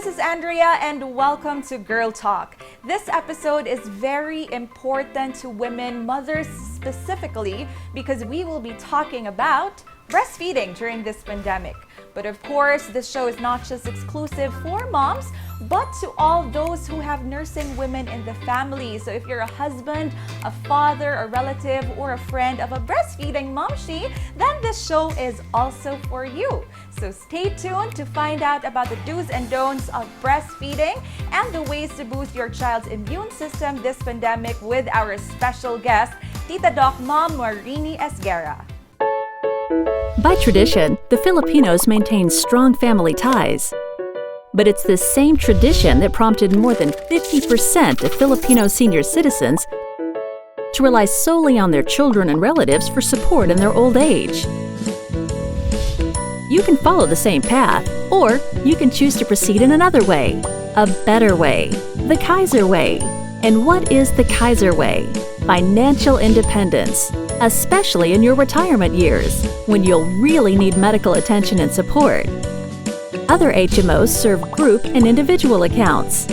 This is Andrea, and welcome to Girl Talk. This episode is very important to women, mothers specifically, because we will be talking about breastfeeding during this pandemic. But of course, this show is not just exclusive for moms, but to all those who have nursing women in the family. So if you're a husband, a father, a relative, or a friend of a breastfeeding momshi, then this show is also for you. So stay tuned to find out about the do's and don'ts of breastfeeding and the ways to boost your child's immune system this pandemic with our special guest, Tita Doc Mom Marini Esguerra. By tradition, the Filipinos maintain strong family ties. But it's this same tradition that prompted more than 50% of Filipino senior citizens to rely solely on their children and relatives for support in their old age. You can follow the same path, or you can choose to proceed in another way, a better way, the Kaiser way. And what is the Kaiser way? Financial independence, especially in your retirement years, when you'll really need medical attention and support. Other HMOs serve group and individual accounts.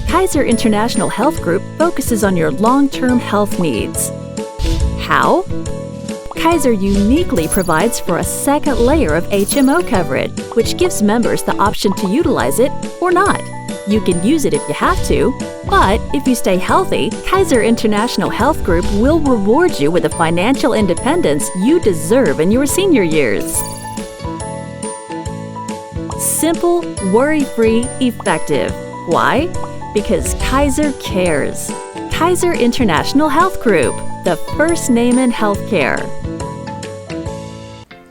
Kaiser International Health Group focuses on your long term health needs. How? Kaiser uniquely provides for a second layer of HMO coverage, which gives members the option to utilize it or not. You can use it if you have to, but if you stay healthy, Kaiser International Health Group will reward you with the financial independence you deserve in your senior years. Simple, worry free, effective. Why? Because Kaiser cares. Kaiser International Health Group, the first name in healthcare.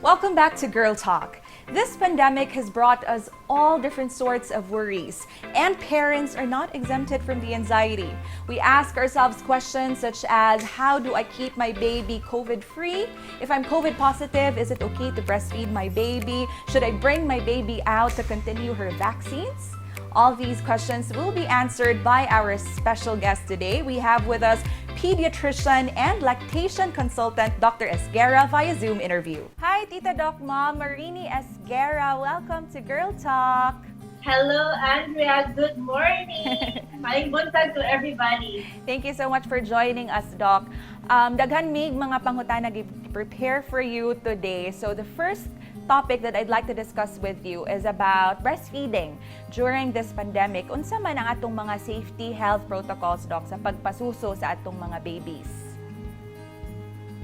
Welcome back to Girl Talk. This pandemic has brought us all different sorts of worries, and parents are not exempted from the anxiety. We ask ourselves questions such as, "How do I keep my baby COVID free? If I'm COVID positive, is it okay to breastfeed my baby? Should I bring my baby out to continue her vaccines?" All these questions will be answered by our special guest today. We have with us pediatrician and lactation consultant Dr. Esguerra via Zoom interview. Hi, Tita Doc Mom Marini Esguerra. Welcome to Girl Talk. Hello, Andrea. Good morning. Maayong buntag to everybody. Thank you so much for joining us, Doc. Daghan mig mga pangutana prepare for you today. So the first topic that I'd like to discuss with you is about breastfeeding during this pandemic. Unsa man ang atong mga safety health protocols, Doc, sa pagpasuso sa atong mga babies?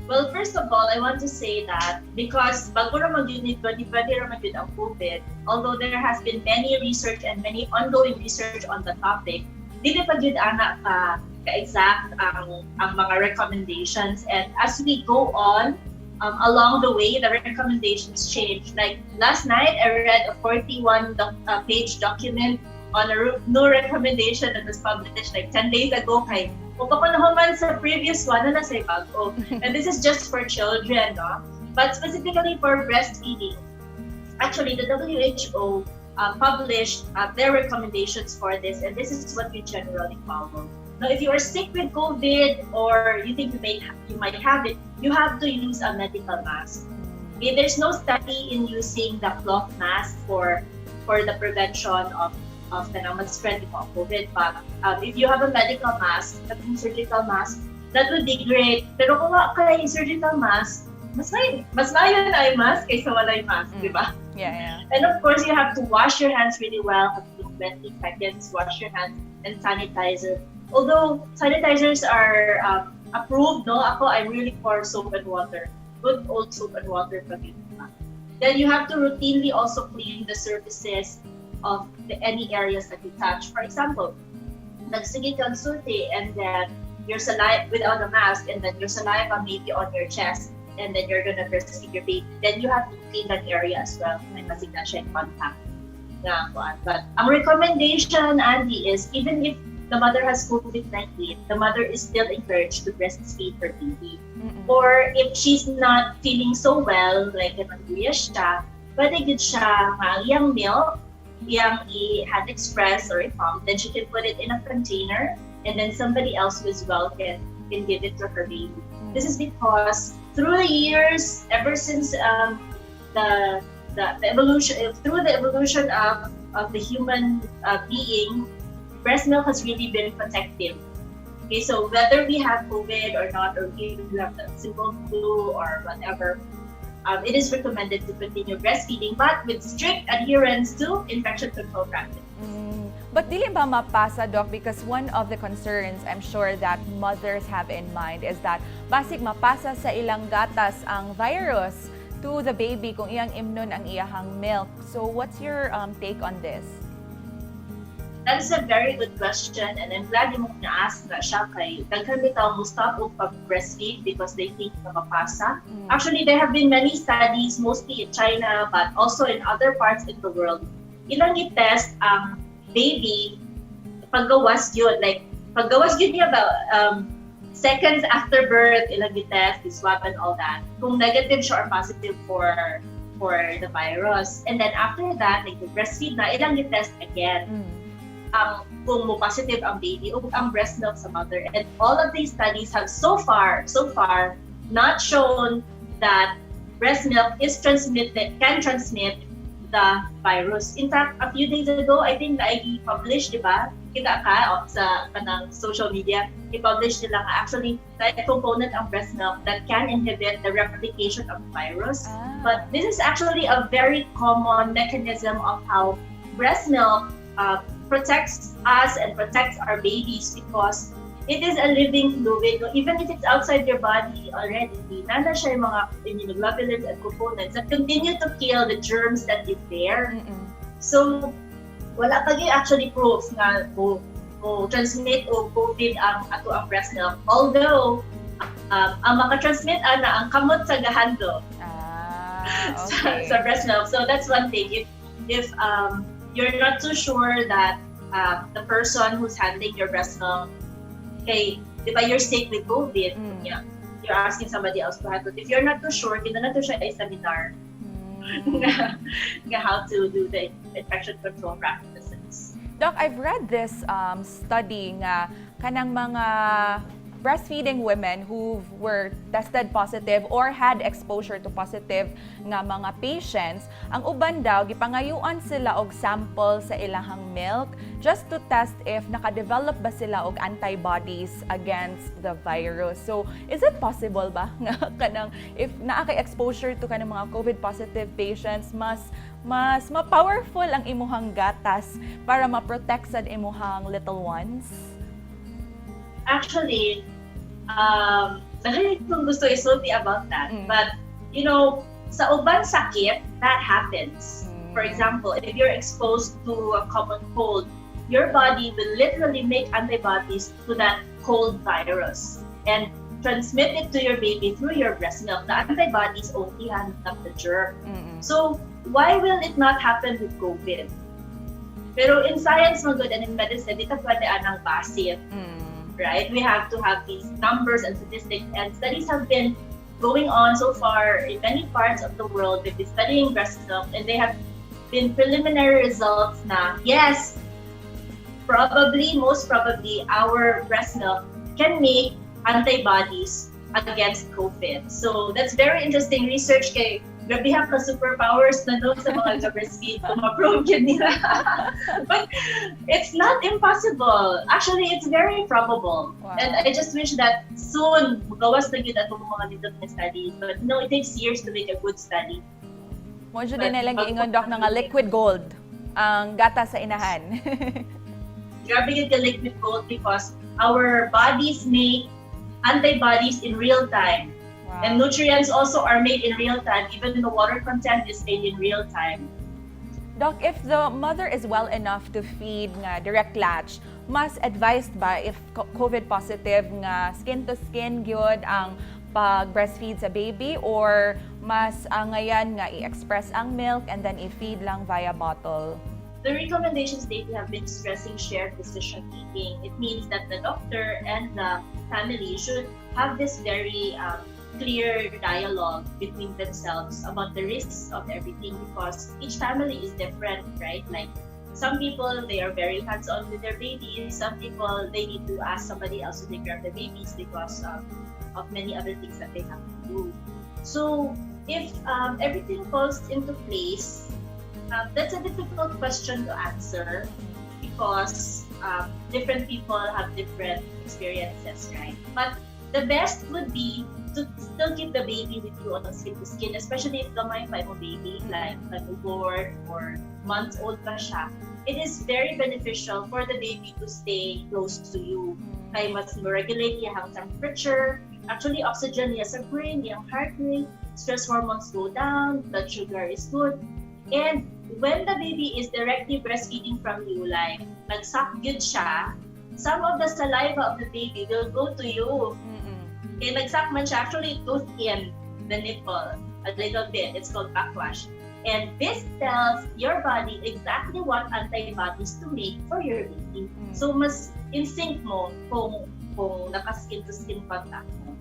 Well, first of all, I want to say that because bago ra man gyud ni 2020 ra man gyud ang COVID, although there has been many research and many ongoing research on the topic, dili pa gyud ana ka ka-exact ang mga recommendations, and as we go on along the way, the recommendations change. Like last night, I read a 41 page document on a new recommendation that was published like 10 days ago, kay kung pa ko nahuman sa previous one naa na say bago. And this is just for children, no? But specifically for breastfeeding, actually the WHO published their recommendations for this, and this is what we generally follow. Now, if you are sick with COVID or you think you might have it, you have to use a medical mask. Okay, there's no study in using the cloth mask for the prevention of kanang spread mo COVID. But if you have a medical mask, a surgical mask, that would be great. Pero kung wa kay surgical mask, mas maayo na ay mask kaysa walay mask, di ba? Yeah. And of course, you have to wash your hands really well. Up to 20 seconds, wash your hands and sanitizer. Although sanitizers are approved, no? Ako, I'm really for soap and water. Good old soap and water pa gyud ba? Then you have to routinely also clean the surfaces of any areas that you touch. For example, nagsige kang sulti and then your saliva without a mask, and then your saliva maybe on your chest, and then you're gonna breastfeed your baby. Then you have to clean that area as well. May basig na siya in contact na kuan. But ang recommendation, Andy, is even if the mother has COVID-19, the mother is still encouraged to breastfeed her baby. Or if she's not feeling so well, like nagduya siya, pwede gyud siya nga ang iyang milk, iyang i-hand express or i-pump, then she can put it in a container, and then somebody else who is well can give it to her baby. This is because through the years, ever since the evolution, through the evolution of of the human being, breast milk has really been protective. Okay, so whether we have COVID or not, or even we have the simple flu or whatever, it is recommended to continue breastfeeding, but with strict adherence to infection control practices. But dili ba mapasa, Doc? Because one of the concerns I'm sure that mothers have in mind is that basig mapasa sa ilang gatas ang virus to the baby kung iyang imnon ang iyahang milk. So what's your take on this? That is a very good question, and I'm glad imong na-ask na siya kay daghan bitaw mo stop og pag-breastfeed because they think na mapasa. Actually, there have been many studies, mostly in China, but also in other parts in the world. Ilang i-test ang baby paggawas yun. Like, paggawas yun niya ba, seconds after birth, ilang i-test, i-swab and all that. Kung negative siya or positive for the virus. And then after that, like, breastfeed na, ilang i-test again ang kung mo positive ang baby o ang breast milk sa mother. And all of these studies have so far not shown that breast milk is transmitted, can transmit the virus. In fact, a few days ago, I think na i-publish, di ba? Kita ka o, sa kanang social media, i-publish nila nga actually na component ang breast milk that can inhibit the replication of virus. But this is actually a very common mechanism of how breast milk protects us and protects our babies because it is a living fluid. No? Even if it's outside your body already, naa na siya yung mga immunoglobulins and components that continue to kill the germs that is there. So, wala pa gyud actually proof nga mo transmit o COVID ang ato ang breast milk. Although, ang maka-transmit ana ang kamot sa gahandle sa breast milk. So that's one thing. If you're not too sure that the person who's handling your breast milk, kay, di ba you're sick with COVID, yeah, you're asking somebody else to handle it. If you're not too sure, kinahanglan to siya i-seminar nga how to do the infection control practices. Doc, I've read this study nga kanang mga breastfeeding women who were tested positive or had exposure to positive nga mga patients, ang uban daw gipangayuan sila og sample sa ilahang milk just to test if naka-develop ba sila og antibodies against the virus. So, is it possible ba nga kanang if naa kay exposure to kanang mga COVID positive patients, mas ma-powerful ang imuhang gatas para ma-protect sad imuhang little ones? Actually, daghan kong gusto isulti about that. But sa uban sakit, that happens. For example, if you're exposed to a common cold, your body will literally make antibodies to that cold virus and transmit it to your baby through your breast milk. The antibodies only not the germ. So, why will it not happen with COVID? Pero in science, man gud, and in medicine, di ta pwede anang basit, right? We have to have these numbers and statistics, and studies have been going on so far in many parts of the world. They've been studying breast milk, and they have been preliminary results na, yes, probably, most probably, our breast milk can make antibodies against COVID. So that's very interesting research kay grabe ha ka superpowers na no sa mga breastfeed kung ma-prove yun nila. But it's not impossible. Actually, it's very probable. And I just wish that soon, gawas na gyud atong mga dito na studies. But no, it takes years to make a good study. Mao jud din nilang giingon, Doc, na nga liquid gold ang gata sa inahan. Grabe yun ka liquid gold because our bodies make antibodies in real time. And nutrients also are made in real time. Even the water content is made in real time. Doc, if the mother is well enough to feed nga direct latch, mas advised ba if COVID positive nga skin to skin gyud ang pag breastfeed sa baby or mas angayan nga i-express ang milk and then i-feed lang via bottle? The recommendations lately have been stressing shared decision making. It means that the doctor and the family should have this very clear dialogue between themselves about the risks of everything because each family is different, right? Like some people, they are very hands-on with their babies. Some people, they need to ask somebody else to take care of the babies because of many other things that they have to do. So if everything falls into place, That's a difficult question to answer because different people have different experiences, right? But the best would be to still keep the baby with you on skin to skin, especially if gamay pa imong baby, like a newborn or months old pa siya. It is very beneficial for the baby to stay close to you. Kay mas mo-regulate iyang temperature, actually oxygen niya sa brain, iyang heart rate, stress hormones go down, blood sugar is good. And when the baby is directly breastfeeding from you, like nag-suck gyud siya, some of the saliva of the baby will go to you. Kaya nag-suck man siya, actually it goes in the nipple a little bit. It's called backwash. And this tells your body exactly what antibodies to make for your baby. So mas in sync mo kung naka-skin to skin contact mo.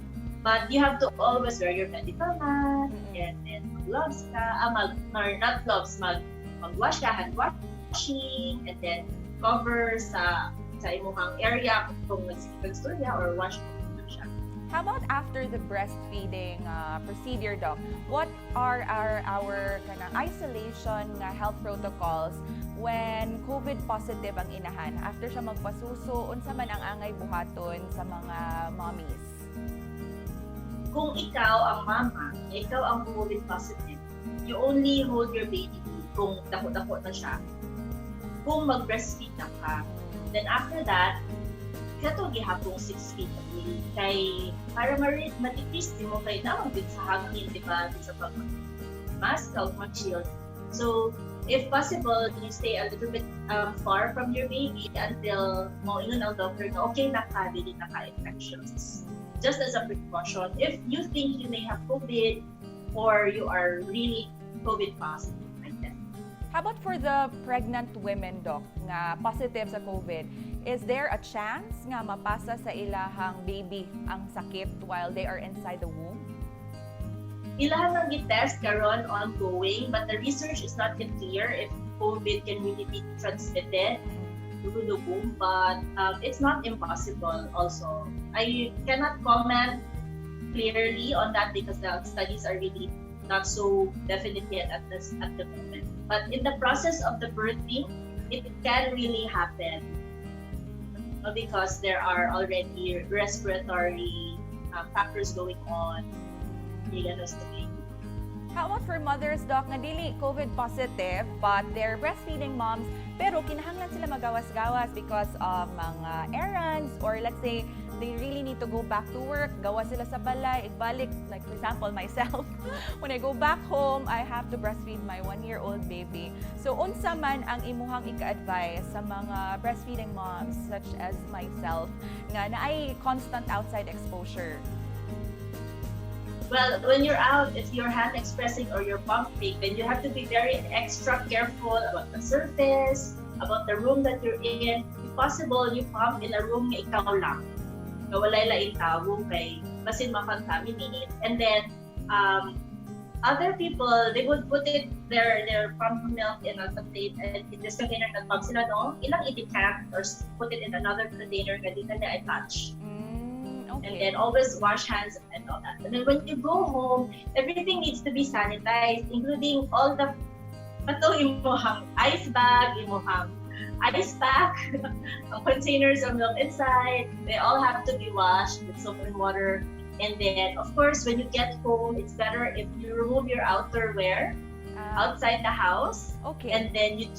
But you have to always wear your medical mask and then gloves ka, mag, or not gloves, mag-wash ka, hand washing, and then cover sa imuhang area kung nagsigstorya or wash mo siya. How about after the breastfeeding procedure, Doc? What are our kanang isolation nga health protocols when COVID positive ang inahan? After siya magpasuso, unsa man ang angay buhaton sa mga mommies? Kung ikaw ang mama, ikaw ang COVID positive, you only hold your baby kung dako-dako na siya. Kung mag-breastfeed na ka. Then after that, kato gihapong 6 feet away. Kay para ma-decrease mo kay naman gud sa hangin, di ba? Sa pag mask ka mag-shield. So, if possible, you stay a little bit far from your baby until mo ingon ang doctor na okay na ka, dili na ka infectious. Just as a precaution, if you think you may have COVID or you are really COVID positive, like that. How about for the pregnant women, Doc, nga positive sa COVID? Is there a chance nga mapasa sa ilahang baby ang sakit while they are inside the womb? Ilahan ang gitest karon ongoing, but the research is not yet clear if COVID can really be transmitted through the womb, but it's not impossible also. I cannot comment clearly on that because the studies are really not so definite yet at the moment. But in the process of the birthing, it can really happen because there are already respiratory factors going on. Ano sa baby. How about for mothers, Doc, nga dili COVID positive but they're breastfeeding moms pero kinahanglan sila magawas-gawas because of mga errands or, let's say, they really need to go back to work, gawas sila sa balay, igbalik, like for example, myself, when I go back home, I have to breastfeed my 1-year-old baby. So unsa man ang imuhang ika-advise sa mga breastfeeding moms such as myself nga naay constant outside exposure? Well, when you're out, if you're hand expressing or you're pumping, then you have to be very extra careful about the surface, about the room that you're in. If possible, you pump in a room nga ikaw lang. Nga walay laing tawo kay basin ma-contaminate. And then, other people, they would put it their pump milk in a container, in this container, nag-pump sila, no? Ilang i-decant or put it in another container nga di na niya i-touch. And then always wash hands and all that. And then when you go home, everything needs to be sanitized, including all the kato imuhang ice bag, imuhang ice pack, ang containers of milk inside. They all have to be washed with soap and water. And then, of course, when you get home, it's better if you remove your outerwear outside the house. And then you,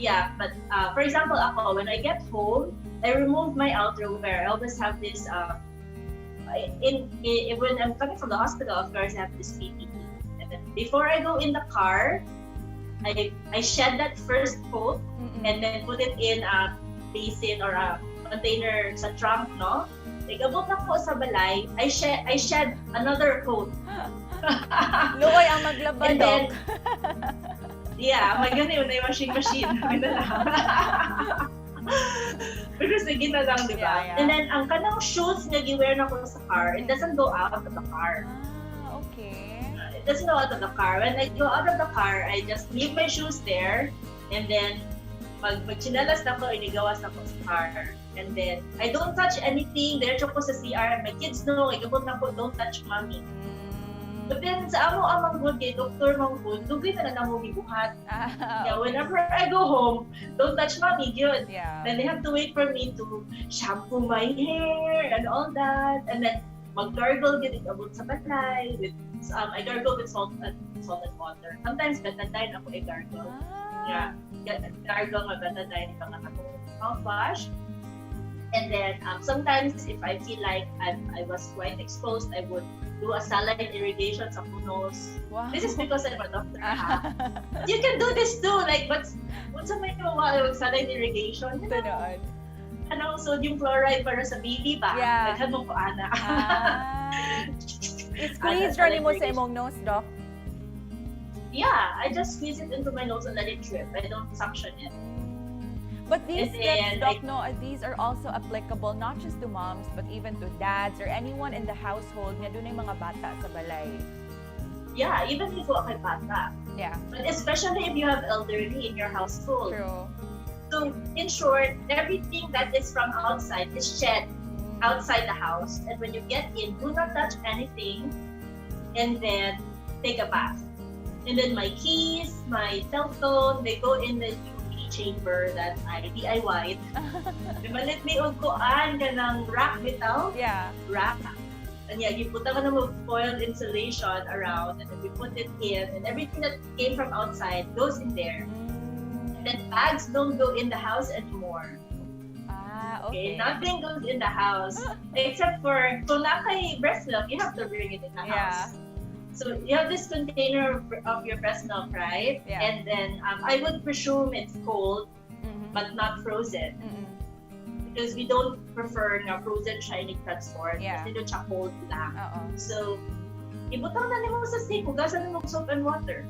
yeah, but for example, ako, when I get home, I remove my outerwear. I always have this, in when I'm coming from the hospital, of course, I have this PPE. And then before I go in the car, I shed that first coat and then put it in a basin or a container sa trunk, no? Like, abot na ko sa balay, I shed another coat. Luoy ang maglaba, And then, Doc. Yeah, may ganun yun, may washing machine. May na lang. Pero sige na lang, di ba? Yeah. And then, ang kanang shoes nga gi-wear na ko sa car, it doesn't go out of the car. It doesn't go out of the car. When I go out of the car, I just leave my shoes there and then magtsinelas na ko, inigawas na ko sa car. And then, I don't touch anything. Diretso ko sa CR. My kids know, ikabot na ko, "Don't touch Mommy." But then sa amo amang good kay doktor mang good, dugay na na namo gibuhat. Yeah, whenever I go home, "Don't touch Mommy," gyud. Then they have to wait for me to shampoo my hair and all that. And then mag-gargle gyud abot sa balay with I gargle with salt and water. Sometimes Betadine ako i-gargle. Yeah, gargle nga Betadine mga katong mouthwash. And then sometimes if I feel like I was quite exposed, I would do a saline irrigation sa nose. This is because I'm a doctor, ha? You can do this too. Like, what's unsa may mawa saline irrigation? Tinuod. Ano, sodium chloride para sa baby ba? Yeah. Daghan mo ko ana. I-squeeze Ana, ra nimo sa saline. Imong nose, Doc? Yeah, I just squeeze it into my nose and let it drip. I don't suction it. But these And tips, then, Doc, no, these are also applicable not just to moms, but even to dads or anyone in the household nga dunay mga bata sa balay. Yeah, even if wa kay bata. But especially if you have elderly in your household. True. So, in short, everything that is from outside is shed outside the house. And when you get in, do not touch anything and then take a bath. And then my keys, my cell phone, they go in the UV chamber that I DIY'd. Diba, let me og kuan kanang rack bitaw, rack. And yeah, you put ka na mo foil insulation around and then we put it in and everything that came from outside goes in there. And then bags don't go in the house anymore. Okay, nothing goes in the house except for kung naa kay breast milk, you have to bring it in the house. So you have this container of your breast milk, right? Yeah. And then I would presume it's cold but not frozen because we don't prefer nga frozen siya transport. Kasi doon siya cold lang. Oo. So, ibutang na nimo sa sink, hugasan nimo soap and water.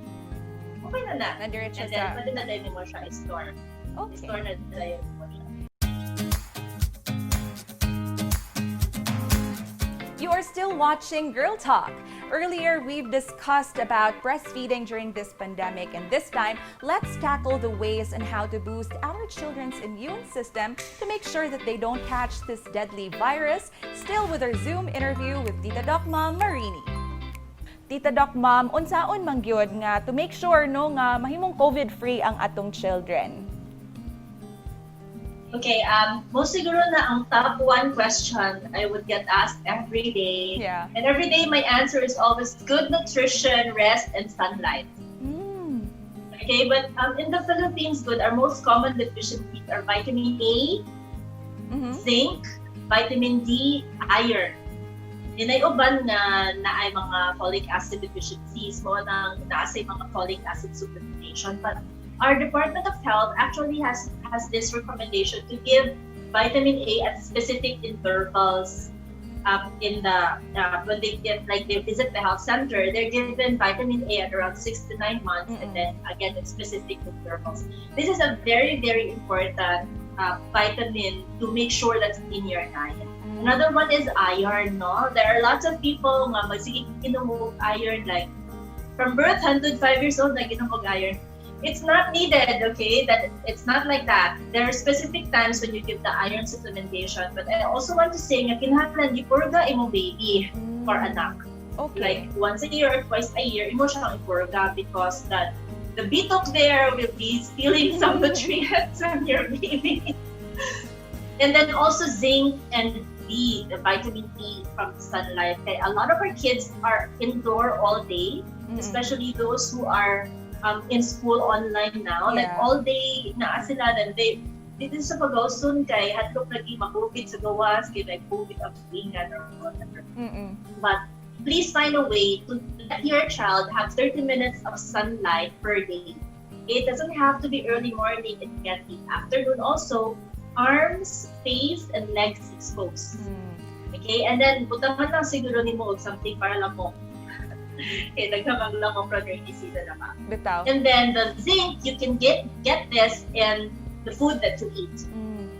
Okay na na. Nandiretso And then, sa pwede na dayon mo siya i-store. I-store na dayon mo siya. You are still watching Girl Talk. Earlier, we've discussed about breastfeeding during this pandemic, and this time, let's tackle the ways and how to boost our children's immune system to make sure that they don't catch this deadly virus. Still with our Zoom interview with Tita Doc Mom Marini. Tita Doc Mom, unsaon man gyud nga to make sure, no, nga mahimong COVID-free ang atong children? Okay, most siguro na ang top one question I would get asked every day. And every day my answer is always good nutrition, rest, and sunlight. Okay, but in the Philippines, good, our most common deficiencies are vitamin A, zinc, vitamin D, iron. Naay uban nga naay mga folic acid deficiencies mao nang naa say mga folic acid supplementation. But our Department of Health actually has this recommendation to give vitamin A at specific intervals in the when they get, like, they visit the health center, they're given vitamin A at around 6 to 9 months and then again at specific intervals. This is a very, very important vitamin to make sure that's in your diet. Another one is iron, no? There are lots of people nga magsige inom og iron, like from birth hangtod 5 years old nag-inom og iron. It's not needed, okay? That it's not like that. There are specific times when you give the iron supplementation, but I also want to say nga kinahanglan gipurga imong baby or anak. Like once a year or twice a year, imo siyang ipurga because that the bitok there will be stealing some nutrients from your baby. And then also zinc and D, the vitamin D from the sunlight. Okay, a lot of our kids are indoor all day, especially those who are in school online now. Like all day naa sila, then they didto sa pagawas soon kay hadlok lagi ma-COVID sa gawas, kay like COVID ang tulingan or whatever. But please find a way to let your child have 30 minutes of sunlight per day. It doesn't have to be early morning. It can be afternoon also. Arms, face, and legs exposed. Okay? And then, butangan lang siguro nimo og something para lamok. Okay, daghan lamok from rainy season na ba? Bitaw. And then the zinc, you can get this in the food that you eat.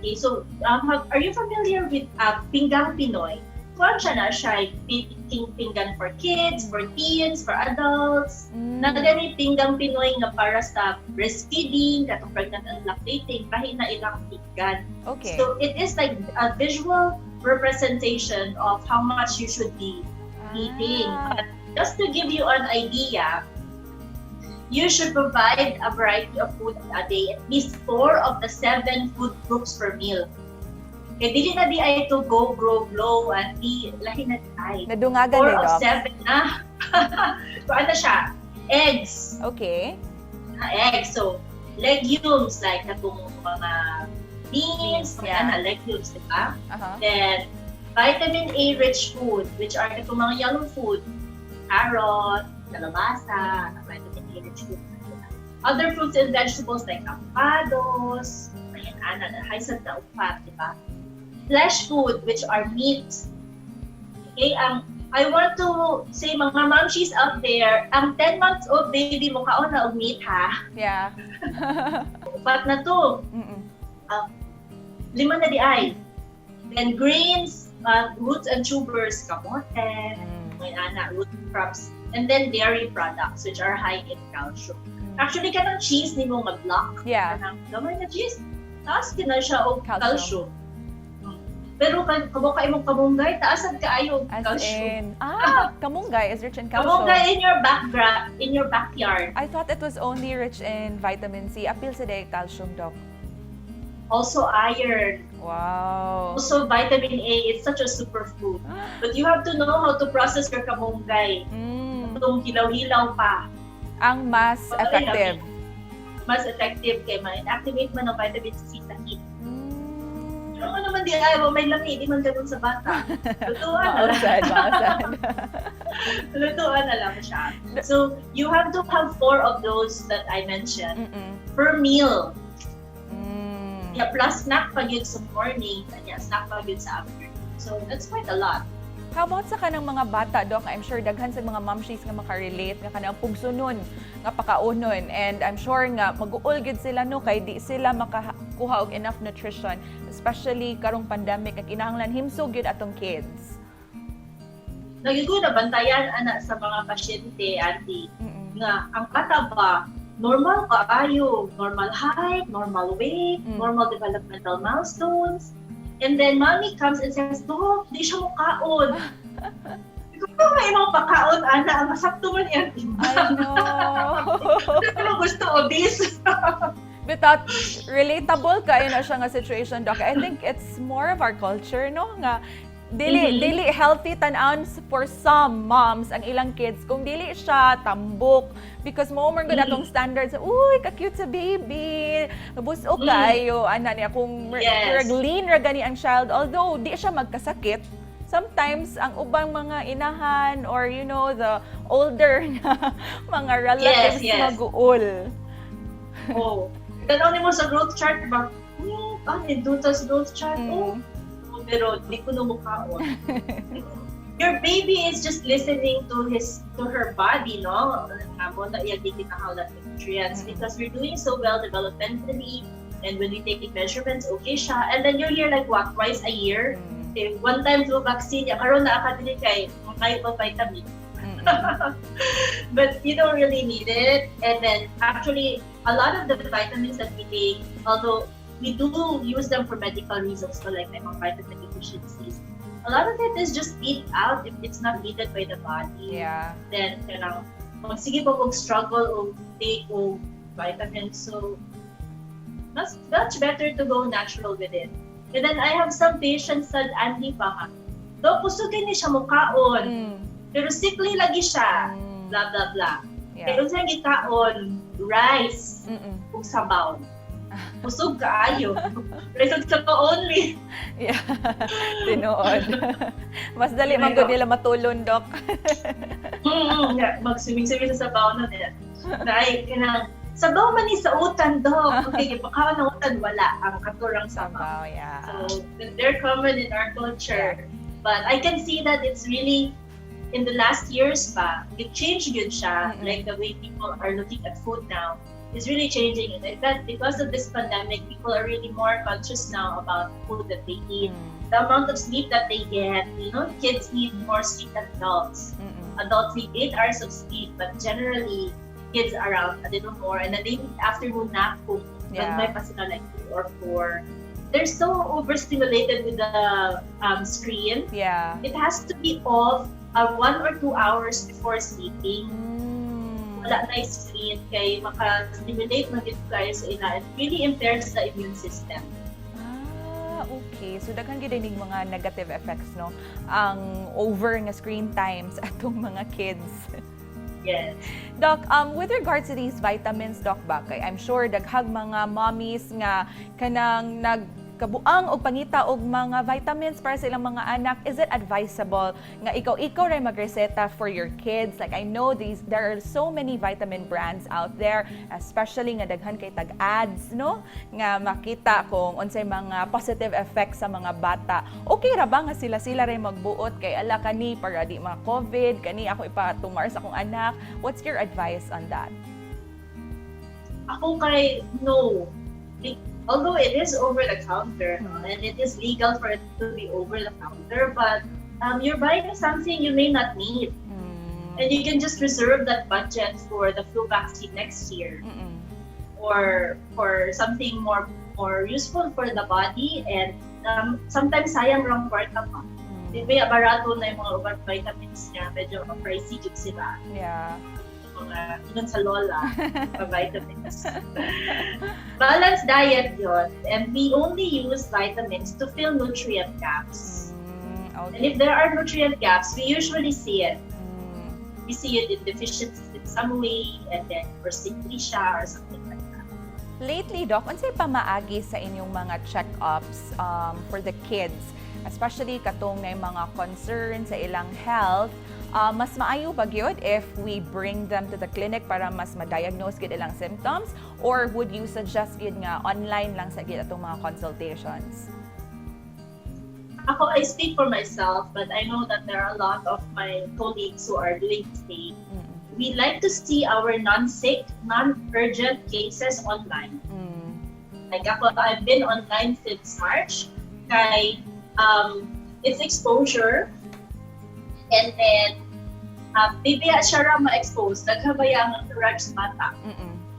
Okay, so are you familiar with Pinggang Pinoy? Kuan siya na siya, pinggan for kids, for teens, for adults. Na gani Pinggang Pinoy nga para sa breastfeeding, katong pregnant and lactating, lahi na ilang pinggan. So it is like a visual representation of how much you should be eating. But Just to give you an idea, you should provide a variety of food a day, at least four of the seven food groups per meal. Kay dili na diay to go, grow, glow, and di lahi na diay. Nadungagan Four eh, of Doc. seven na. So ano siya? Eggs. Na eggs. So, legumes like katong mga beans, mga ana, legumes, di ba? Aha. Then, vitamin A rich food, which are katong mga yellow food, carrot, kalabasa, vitamin A rich food. Other fruits and vegetables like avocados, ayan, ana, high sa fat, di ba? Flesh food, which are meat. Okay, ang I want to say, mga momshies out there, ang 10 months old baby mo kaon na og meat ha. Upat na to. Lima na diay. Then grains, roots and tubers, kamote, mga ana, root crops, and then dairy products, which are high in calcium. Actually, kanang cheese nimo nga block, kanang gamay na cheese, taas kina siya og Calcium. Calcium. Pero kan kabo ka imong kamunggay, taas sad kaayo og As calcium. In, ah, kamunggay is rich in calcium. Kamunggay in your backyard. I thought it was only rich in vitamin C. Apil sad diay calcium, Doc. Also iron, also vitamin A. It's such a superfood. But you have to know how to process your kamunggay. Itong hilaw-hilaw pa. Ang mas Okay, effective. Mas effective kay ma-inactivate man ang vitamin C sa heat. Pero ano naman diay, may lami, di man ganun sa bata. Lutuan na lang. Mao sad, mao sad. Lutuan na lang siya. So, you have to have four of those that I mentioned per meal. Yeah, plus snack pa gyud sa morning, kanya snack pa gyud sa afternoon. So, that's quite a lot. How about sa kanang mga bata, Doc? I'm sure daghan sa mga momshies nga makarelate nga kanang pugsunon nga pakaunon, and I'm sure nga mag-uol gid sila, no, kay di sila makakuha og enough nutrition, especially karong pandemic nga kinahanglan himsog gyud atong kids. Nagiging na bantayan ana sa mga pasyente, auntie, nga ang bata ba, normal kaayo, normal height, normal weight, normal developmental milestones. And then mommy comes and says, "Doc, di siya mukaon." Ikaw ba imong pakaon, ana, ang masakto man iyang I timbang. Know. Ano gusto, obese? But relatable kaayo na siya nga situation, Doc. I think it's more of our culture, no? Nga dili dili healthy tan-awon for some moms ang ilang kids kung dili siya tambok because mao man gud atong standards, "Uy, ka-cute sa baby, busog kaayo," ana niya kung murag lean ra gani ang child, although di siya magkasakit. Sometimes ang ubang mga inahan or the older nga mga relatives maguol. Oh. Tanaw nimo sa growth chart ba? Ah, nindot sa growth chart. Oh, pero di ko na mukaon. Your baby is just listening to his to her body, no? Amo na iya gikinahanglan nutrients because we're doing so well developmentally, and when we take measurements, okay siya. And then you're here like what, twice a year? Okay, one time flu vaccine, ya karon naa ka diri kay may pa vitamin. But you don't really need it. And then actually, a lot of the vitamins that we take, although we do use them for medical reasons, so like mga vitamin deficiencies, a lot of it is just beat out if it's not needed by the body. Then, kanang, sige pa kung struggle o take o vitamins. So, much, much better to go natural with it. And then I have some patients sa Andy pa nga, "Doc, kusog ni siya mukaon. Pero sickly lagi siya. Blah, blah, blah." Kaya unsa gikaon? Rice ug sabaw. Kusog kaayo. Rice ug sabaw only. Yeah. Tinuod. Mas dali man gud nila matulon, Doc. Yeah, mag-swimming-swimming sa sabaw na nila. Dahil kanang sabaw man ni sa utan, Doc. Okay, ipakaon ng utan, wala ang katurang sabaw. Sabaw, yeah. So they're common in our culture. But I can see that it's really in the last years pa, it changed gyud siya. Like the way people are looking at food now is really changing. And I bet because of this pandemic, people are really more conscious now about food that they eat, the amount of sleep that they get. Kids need more sleep than adults. Adults need 8 hours of sleep, but generally, kids are around a little more. And then they need afternoon nap kung may pa sila like 2 or 4. They're so overstimulated with the screen. It has to be off. 1 or 2 hours before sleeping. Wala na screen kay maka-stimulate man gyud kayo sa ila. It really impairs the immune system. Ah, okay. So daghan gyud inig mga negative effects, no, ang over nga screen times atong mga kids. Yes. Doc, with regards to these vitamins, Doc, ba, kay I'm sure daghag mga mommies nga kanang nagkabuang og pangita og mga vitamins para sa ilang mga anak. Is it advisable nga ikaw ray magreseta for your kids? Like, I know these there are so many vitamin brands out there, especially nga daghan kay tag ads, no, nga makita kung unsay mga positive effects sa mga bata. Okay ra ba nga sila-sila ray magbuot kay ala, kani para di mga COVID, kani ako ipatumar sa akong anak? What's your advice on that? Ako kay, no. Although it is over the counter, no, and it is legal for it to be over the counter, but you're buying something you may not need. And you can just reserve that budget for the flu vaccine next year or for something more useful for the body, and sometimes sayang rang kwarta pa. Di ba, barato na yung mga uban vitamins niya, medyo pricey jud sila. Mga ingon sa lola, mga vitamins. Balanced diet yon, and we only use vitamins to fill nutrient gaps. And if there are nutrient gaps, we usually see it. We see it in deficiencies in some way, and then or sickly siya or something like that. Lately, Doc, unsay pamaagi sa inyong mga check-ups for the kids, especially katong na mga concern sa ilang health? Mas maayo ba gyud if we bring them to the clinic para mas ma-diagnose gyud ilang symptoms, or would you suggest gyud nga online lang sa gyud atong mga consultations? Ako, I speak for myself, but I know that there are a lot of my colleagues who are doing the same. We like to see our non-sick, non-urgent cases online. Like ako, I've been online since March. Kay, it's exposure. And then, bibiya siya ra ma-expose. Naghabaya ang entourage sa bata.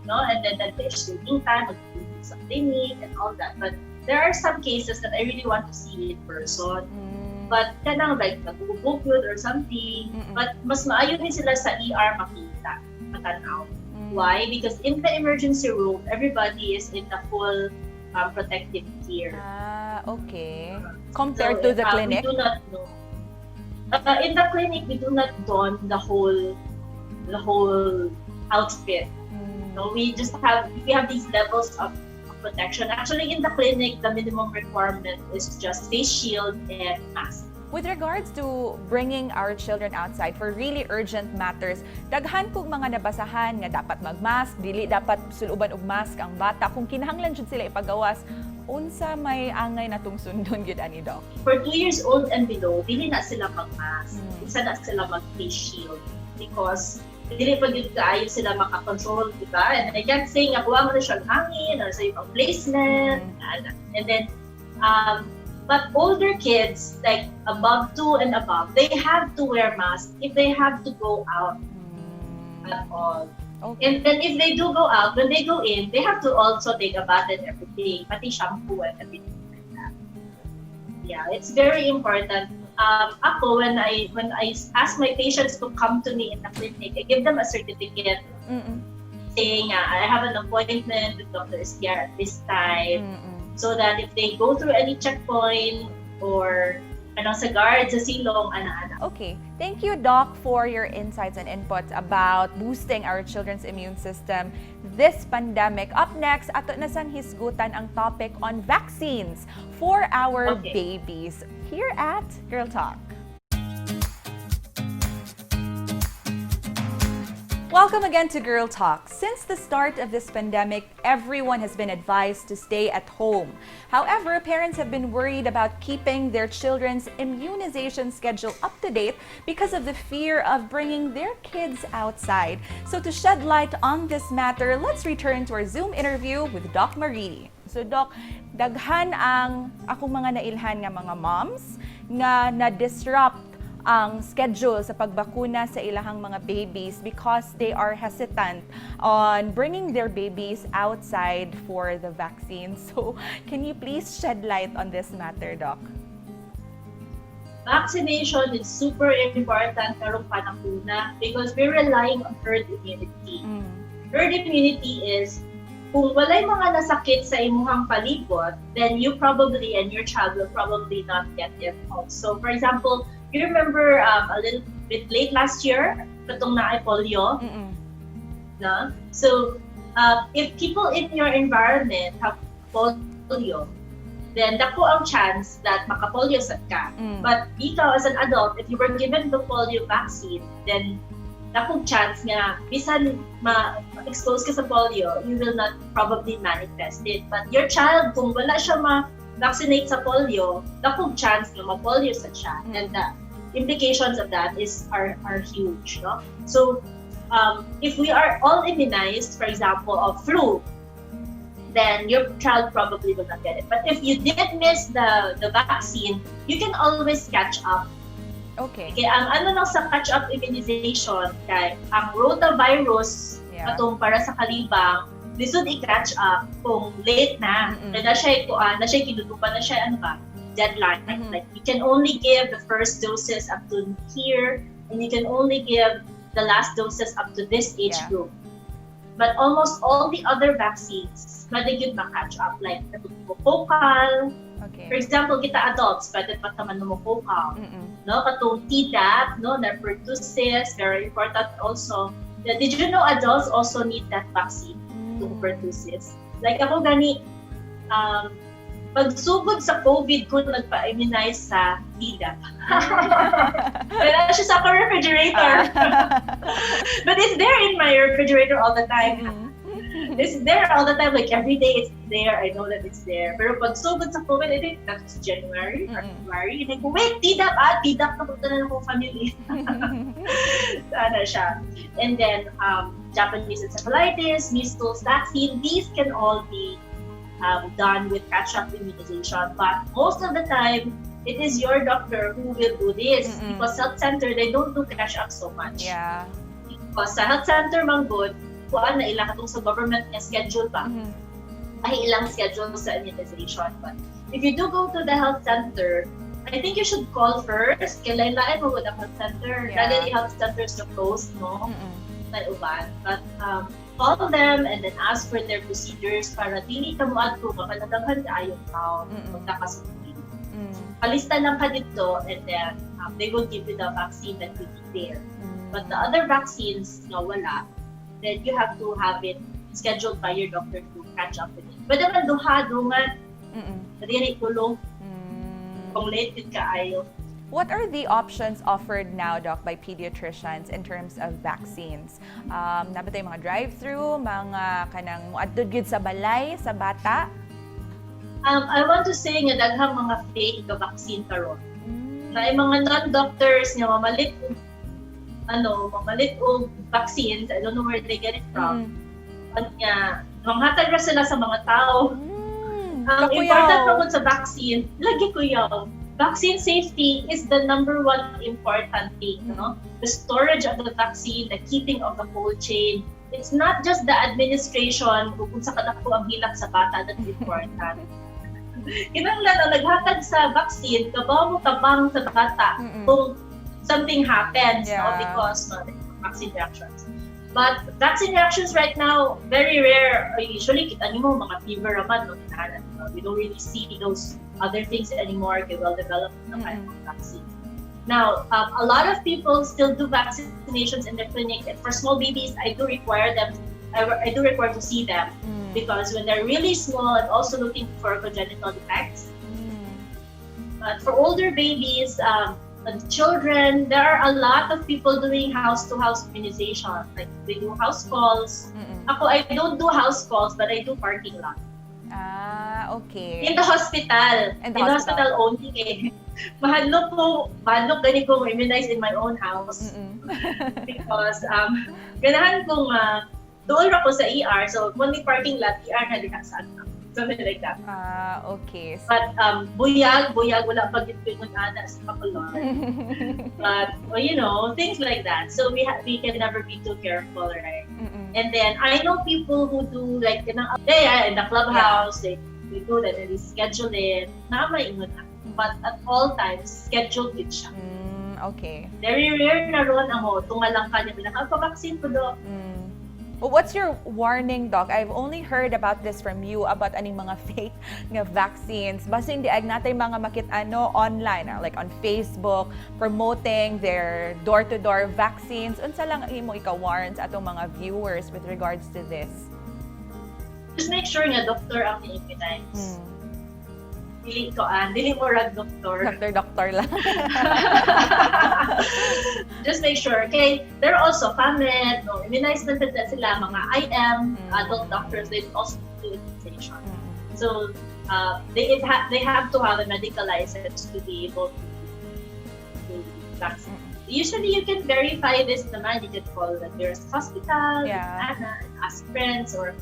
No? And then there's waiting time, mag sa clinic and all that. But there are some cases that I really want to see in person. But kanang like nagubukod or something. But mas maayo din sila sa ER makita, matanaw. Why? Because in the emergency room, everybody is in the full protective gear. Ah, okay. Compared So, to the clinic? We do not know. In the clinic, we do not don the whole outfit. No, we just have we have these levels of protection. Actually, in the clinic, the minimum requirement is just face shield and mask. With regards to bringing our children outside for really urgent matters, daghan kog mga nabasahan nga dapat magmask, dili dapat suluban og mask ang bata kung kinahanglan jud sila ipagawas. Unsa may angay natong sundon gyud ani, Doc? For 2 years old and below, dili na sila mag-mask. Isa na sila mag-face shield because dili pa gyud kaayo sila makakontrol, di ba? And I can't say nga kuha mo na siyang hangin or sa ibang placement. Ana. And then, but older kids, like above 2 and above, they have to wear masks if they have to go out at all. And then if they do go out, when they go in, they have to also take a bath and everything, pati shampoo and everything like that. Yeah, it's very important. Ako, when I ask my patients to come to me in the clinic, I give them a certificate saying I have an appointment with Dr. Estiar at this time, so that if they go through any checkpoint or ano sa guard sa silong, ana-ana. Okay. Thank you, Doc, for your insights and inputs about boosting our children's immune system this pandemic. Up next, ato na sang hisgutan ang topic on vaccines for our babies here at Girl Talk. Welcome again to Girl Talk. Since the start of this pandemic, everyone has been advised to stay at home. However, parents have been worried about keeping their children's immunization schedule up to date because of the fear of bringing their kids outside. So to shed light on this matter, let's return to our Zoom interview with Doc Marie. So Doc, daghan ang akong mga nailhan nga mga moms nga na-disrupt ang schedule sa pagbakuna sa ilahang mga babies because they are hesitant on bringing their babies outside for the vaccine. So, can you please shed light on this matter, Doc? Vaccination is super important karong panahona because we're relying on herd immunity. Herd immunity is kung walay mga nasakit sa imuhang palibot, then you probably and your child will probably not get it also. For example, you remember a little bit late last year, katong naay polio, no? So, if people in your environment have polio, then dako ang chance that makapolio sad ka. But ikaw as an adult, if you were given the polio vaccine, then dakong chance nga bisan ma-expose ka sa polio, you will not probably manifest it. But your child, kung wala siya ma-vaccinate sa polio, dakong chance nga ma-polio sad siya. And the implications of that is are huge, no? So, if we are all immunized, for example, of flu, then your child probably will not get it. But if you did miss the vaccine, you can always catch up. Kaya ang ano lang sa catch-up immunization, kay ang rotavirus, katong para sa kalibang, lisod i-catch up kung late na. Kaya na siya, kuan, na siya kinutupan na siya, ano ba, deadline. Like, you can only give the first doses up to here, and you can only give the last doses up to this age group. But almost all the other vaccines, pwede gyud ma-catch up. Like, pneumococcal. For example, kita adults, pwede pa naman pneumococcal, no? Katong Tdap, no? Na pertussis, very important also. Yeah, did you know adults also need that vaccine to pertussis? Like ako gani, pagsugod sa COVID ko nagpa-immunize sa Tdap. Wala siya sa akong refrigerator. But it's there in my refrigerator all the time. It's there all the time. Like every day it's there. I know that it's there. Pero pag sugod sa COVID, I think that was January or February. And I go, "Wait, Tdap ah, Tdap na punta na akong family." Ano siya. And then, Japanese encephalitis, measles vaccine, these can all be done with catch-up immunization. But most of the time, it is your doctor who will do this because health center, they don't do catch-up so much. Because sa health center man gud, kuan na ila katong sa government nga schedule pa ay ilang schedule sa immunization. But if you do go to the health center, I think you should call first. Kay lain-lain mo ang health center. Lagi health centers na closed, no? Na uban. But call them and then ask for their procedures para dili ka moadto ka kanadaghan kaayo tao magkakasakit. Palista lang ka didto and then they will give you the vaccine that you need there. But the other vaccines nga wala, then you have to have it scheduled by your doctor to catch up with it. Pwede man duha, dungan, dili tulo, kung late gyud kaayo. What are the options offered now, Doc, by pediatricians in terms of vaccines? Naa ba tay mga drive-through, mga kanang muadto gyud sa balay, sa bata? I want to say nga daghang mga fake nga vaccine karon. Na mga non-doctors nga mamalit og ano, mamalit og vaccines, I don't know where they get it from. Ano nga, manghatag ra sila sa mga tao. Ang Kakuyaw. Important tungkol sa vaccine, lagi kuyaw. Vaccine safety is the number one important thing, no? The storage of the vaccine, the keeping of the cold chain. It's not just the administration kung unsa kadako ang hilak sa bata that's important. Kinahanglan ang naghatag sa vaccine, kabaw mo tabang sa bata kung something happens, no? Because no, vaccine reactions. But vaccine reactions right now, very rare. Or usually, kita niyo mo, mga fever raman, no? Kinahanglan, no? We don't really see those other things anymore kay well-developed na kind of vaccine. Now, a lot of people still do vaccinations in their clinic. And for small babies, I do require them, I do require to see them because when they're really small, I'm also looking for congenital defects. But for older babies, and children, there are a lot of people doing house-to-house immunization. Like they do house calls. Ako, I don't do house calls, but I do parking lot. In the hospital. In the In the hospital only eh. Mahadlok ko, mahadlok gani ko immunize in my own house because ganahan kong doon ra ko sa ER. So, kung may parking lot, ER na diha sa ano. Something like that. But buyag, buyag, wala pa gyud ko ana sa kakulor. But well, things like that. So we can never be too careful, right? And then I know people who do like kanang yeah, in the clubhouse, they do that and they schedule it. Na may ingon na. But at all times, scheduled gyud siya. Very rare na ron ang mo, tunga lang ka niya, "Pa-vaccine ko, Doc." Well, what's your warning, Doc? I've only heard about this from you, about aning mga fake nga vaccines. Basin diay naa tay mga makit-an online, like on Facebook, promoting their door-to-door vaccines. Unsa lang ang imo ika-warn sa atong mga viewers with regards to this? Just make sure nga doctor ang ni-immunize. Dili ko an, dili mo rag doctor. Doctor, doctor lang. Just make sure. Okay, there are also FAMED, no, immunized na sila, mga IM, adult doctors, they also do immunization. So, they have to have a medical license to be able to vaccine. Usually, you can verify this naman. You can call the nearest hospital, ana, and ask friends, or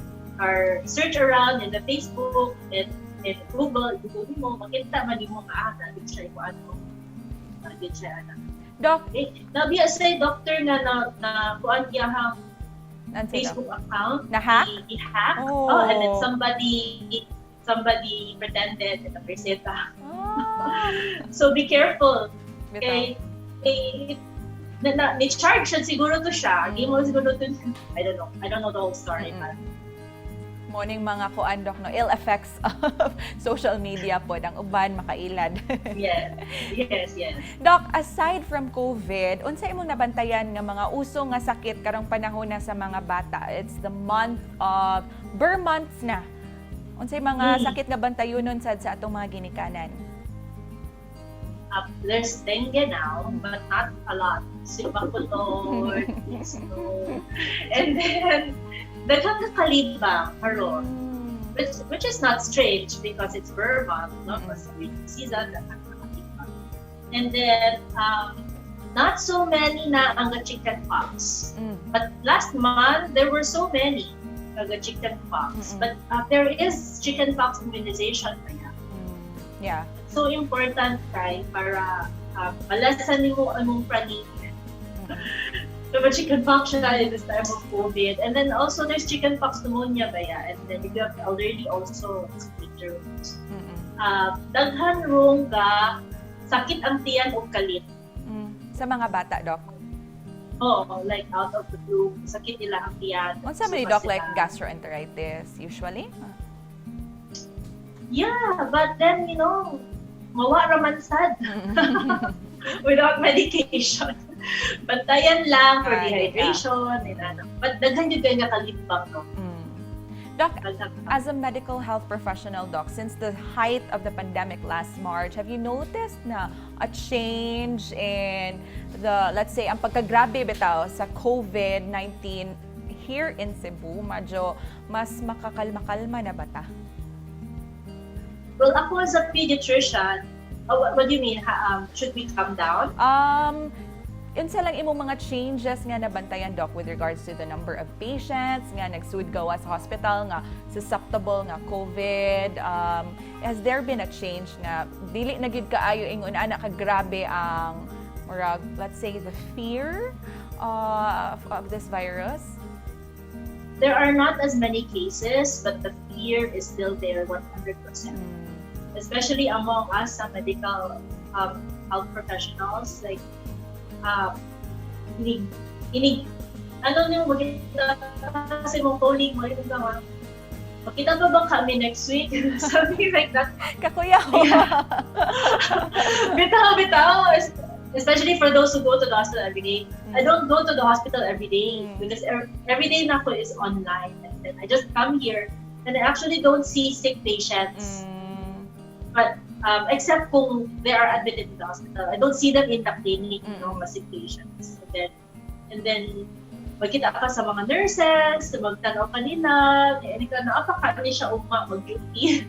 search around in the Facebook and in Google, Google mo, makita man mo nga, ah, na siya ko ano, na siya ana. Doc, Okay. Nabiya say doctor nga na kuan iyahang Unsa, Doc? Facebook account Na-hack? I-hack. Oh. Oh, and then somebody pretended na reseta. So be careful. Bitaw. Kay na ni charge siya siguro to siya. Di mo siguro to. I don't know. I don't know the whole story. But Mao ning mga kuan, Doc, no, ill effects of social media po ang uban makailad. Yes. Doc, aside from COVID, unsa imong nabantayan nga mga uso nga sakit karong panahon na sa mga bata? It's the month of Ber months na. Unsay mga sakit nga bantayunon sad sa atong mga ginikanan? There's dengue now, but not a lot. Sibakulor, so, and then daghang kakalibang karon. Which is not strange because it's Ber month, no? Because rainy season, daghang kakalibang. And then, not so many na ang chicken pox. But last month, there were so many ang chicken pox. But there is chicken pox immunization pa yan. So important kay para malasan nimo among praning. So, but chicken pox siya in this time of COVID. And then also there's chicken pox pneumonia ba ya? And then if you have elderly also, it's dangerous. Daghan rong ga sakit ang tiyan o kalit. Sa mga bata, Doc? Oo, like out of the blue, sakit nila ang tiyan. Unsa man ni, Suka Doc, like sila. Gastroenteritis usually? Yeah, but then, mawa raman sad without medication. Bantayan lang for dehydration and ano. But daghan jud kay nga kalibang, no? Doc, Daghan. as a medical health professional, Doc, since the height of the pandemic last March, have you noticed na a change in the, let's say, ang pagkagrabe bitaw sa COVID-19 here in Cebu? Medyo mas makakalma-kalma na ba ta? Well, ako as a pediatrician, oh, what do you mean? Should we calm down? Unsa lang imong mga changes nga nabantayan, Doc, with regards to the number of patients nga nagsud gawas sa hospital nga susceptible nga COVID? Has there been a change nga dili na gid kaayo ingon ana ka grabe ang murag, let's say, the fear of this virus? There are not as many cases, but the fear is still there 100%. Especially among us sa medical health professionals, like, inig, ano niyo, magkita kasi mong colleague mo, yung nga, "Makita pa ba kami next week?" Something like that. Kakuyaw. Bitaw, bitaw. Especially for those who go to the hospital every day. I don't go to the hospital every day because every day nako is online. And then I just come here and I actually don't see sick patients. But except kung they are admitted to the hospital. I don't see them in the clinic, no, mga sick patients. And then magkita ka sa mga nurses, magtanaw ka nila, eh, ka na, apa ka ni siya ugma mag-duty.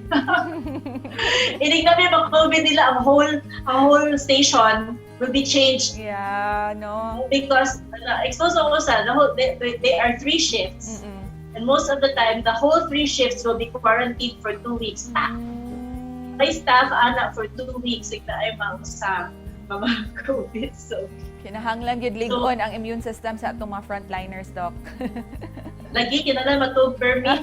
Inig na may mag-COVID nila, ang whole station will be changed Yeah, no? because exposed ako sa, the whole, they are three shifts. And most of the time, the whole three shifts will be quarantined for 2 weeks. May staff ana for 2 weeks like na ay mga sa mga COVID. So, Kinahanglan gyud lig-on ang immune system sa atong mga frontliners, Doc. Lagi kinahanglan matug permit.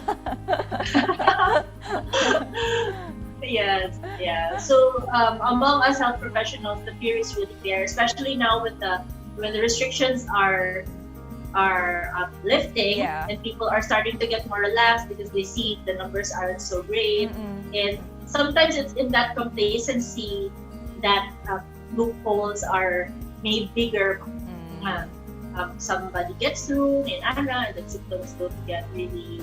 Yes. Yeah. So among us health professionals, the fear is really there, especially now with the when the restrictions are lifting and people are starting to get more relaxed because they see the numbers aren't so great. And sometimes it's in that complacency that loopholes are made bigger. Somebody gets through in ana and the symptoms don't get really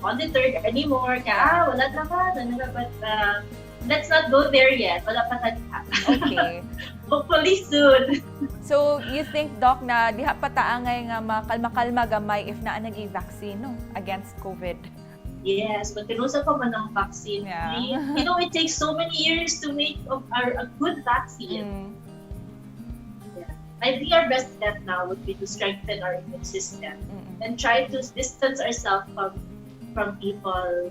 monitored anymore. Kaya, ah, wala naman, ano na, but let's not go there yet. Wala pa ta diha. Hopefully soon. So, you think, Doc, na diha pa ta angay nga makalma-kalma gamay if naa na'y vaccine, no, against COVID? Yes, but kinusa pa man ang vaccine. It takes so many years to make a good vaccine. I think our best step now would be to strengthen our immune system and try to distance ourselves from people.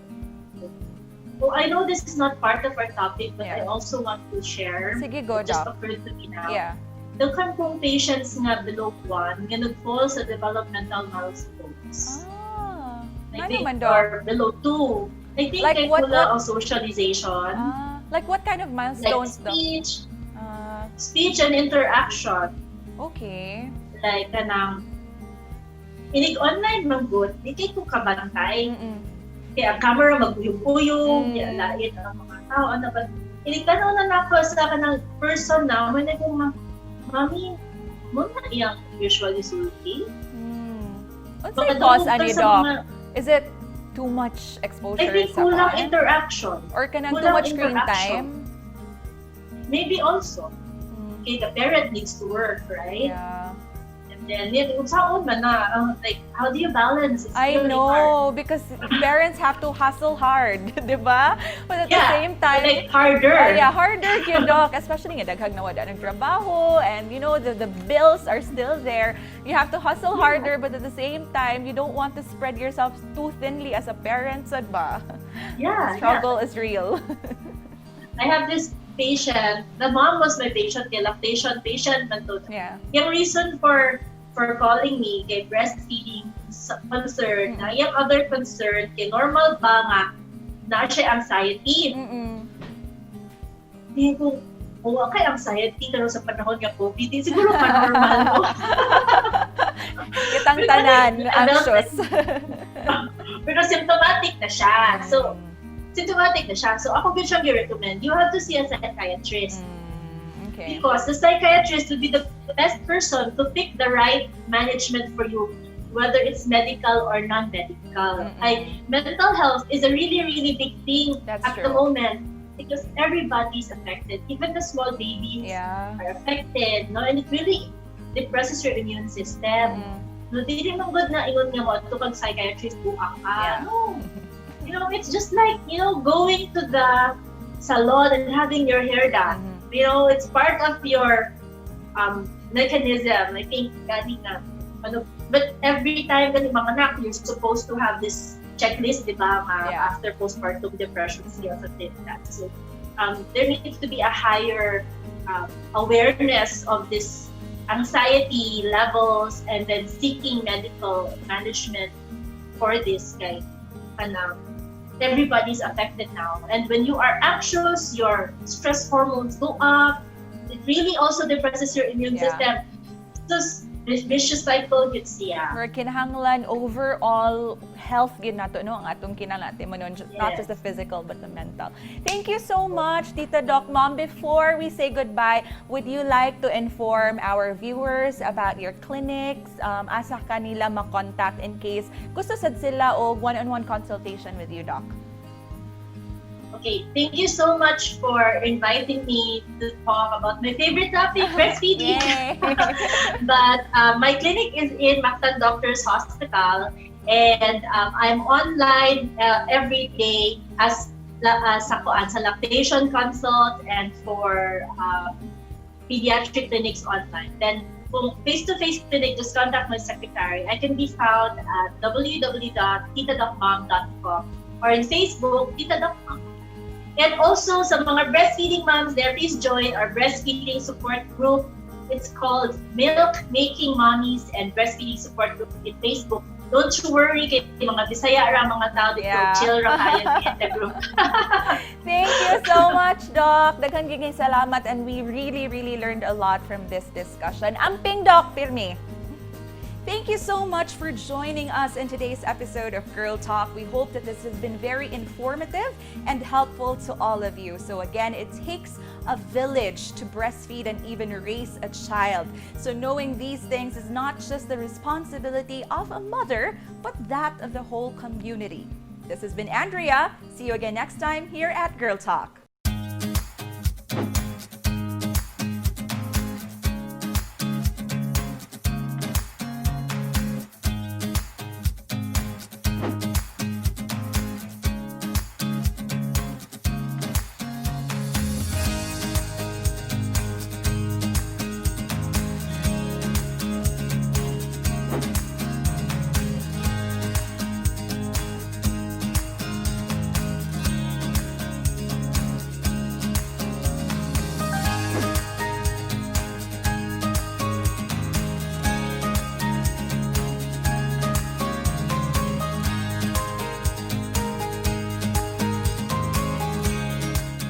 Oh, I know this is not part of our topic, but I also want to share. Sige, go, It just Doc. Occurred to me now. Daghan kong patients nga below 1 nga nag-fall sa developmental milestones. Ah. I Ano think, man, Doc? or below 2. I think Like kay kulang ang socialization. Ah, like what kind of Like milestones, Doc? Speech, Ah, speech and interaction. Like kanang inig online man gud, di kay ko kabantay. Kaya ang camera maguyog-uyog, kaya lait ang mga tao, ano ba. Inig tanaw na nako sa kanang person na, may ko nga, "Mami, mao na iyang usually sulti." Unsay cause Makadungog ka ani, sa Doc? Is it too much exposure I think sa kulang kuan? Interaction. Or kanang too Kulang much screen interaction. time? Maybe also. Okay, the parent needs to work, right? Yeah. And then, yun, unsaon man na, like, how do you balance? It's I really know, hard. Because parents have to hustle hard, di ba? But at the same time, Like, harder. Oh, yeah, harder gyud, Doc. Especially nga daghang nawala ng trabaho and the bills are still there. You have to hustle harder, but at the same time, you don't want to spread yourself too thinly as a parent, sad ba? Struggle is real. I have this patient, the mom was my patient, kay lactation patient man to. Yung reason for calling me kay breastfeeding concern, na yung other concern kay normal ba nga na siya anxiety. Hindi ko, oh, kay anxiety pero sa panahon nga COVID, di siguro pa normal mo. Kitang tanan, anxious. Pero symptomatic na siya. So, symptomatic na siya. So, ako gyud siyang i-recommend. You have to see a psychiatrist. Because the psychiatrist would be the best person to pick the right management for you, whether it's medical or non-medical. Ay, mental health is a really, really big thing That's at the true. Moment because everybody's affected. Even the small babies are affected, no? And it really depresses your immune system. No, dili man gud na ingon nga mo kag psychiatrist, buang ka. No. It's just like, going to the salon and having your hair done. It's part of your mechanism. I think gani nga ano, but every time gani mga anak, you're supposed to have this checklist, di ba, nga after postpartum depression scale, something like that. So there needs to be a higher awareness of this anxiety levels and then seeking medical management for this kay kanang everybody's affected now. And when you are anxious, your stress hormones go up. It really also depresses your immune system. So this vicious cycle gets siya. Or kinahanglan overall health gyud nato, no, ang atong kinahanglan mo not just the physical but the mental. Thank you so much, Tita Doc Mom. Before we say goodbye, would you like to inform our viewers about your clinics? Asa ka nila makontak in case gusto sad sila og one-on-one consultation with you, Doc? Okay, thank you so much for inviting me to talk about my favorite topic, breastfeeding. Yay! But my clinic is in Mactan Doctors Hospital, and I'm online every day as sa kuan, sa lactation consult and for pediatric clinics online. Then kung face-to-face clinic, just contact my secretary. I can be found at www.titadocmom.com or in Facebook, tita.mom. And also, sa mga breastfeeding moms there, please join our breastfeeding support group. It's called Milk Making Mommies and Breastfeeding Support Group in Facebook. Don't you worry kay mga Bisaya ra mga tao dito, chill ra kaayo in the group. Thank you so much, Doc. Daghan gyud salamat and we really, really learned a lot from this discussion. Amping, Doc, pirmi. Thank you so much for joining us in today's episode of Girl Talk. We hope that this has been very informative and helpful to all of you. So again, it takes a village to breastfeed and even raise a child. So knowing these things is not just the responsibility of a mother, but that of the whole community. This has been Andrea. See you again next time here at Girl Talk.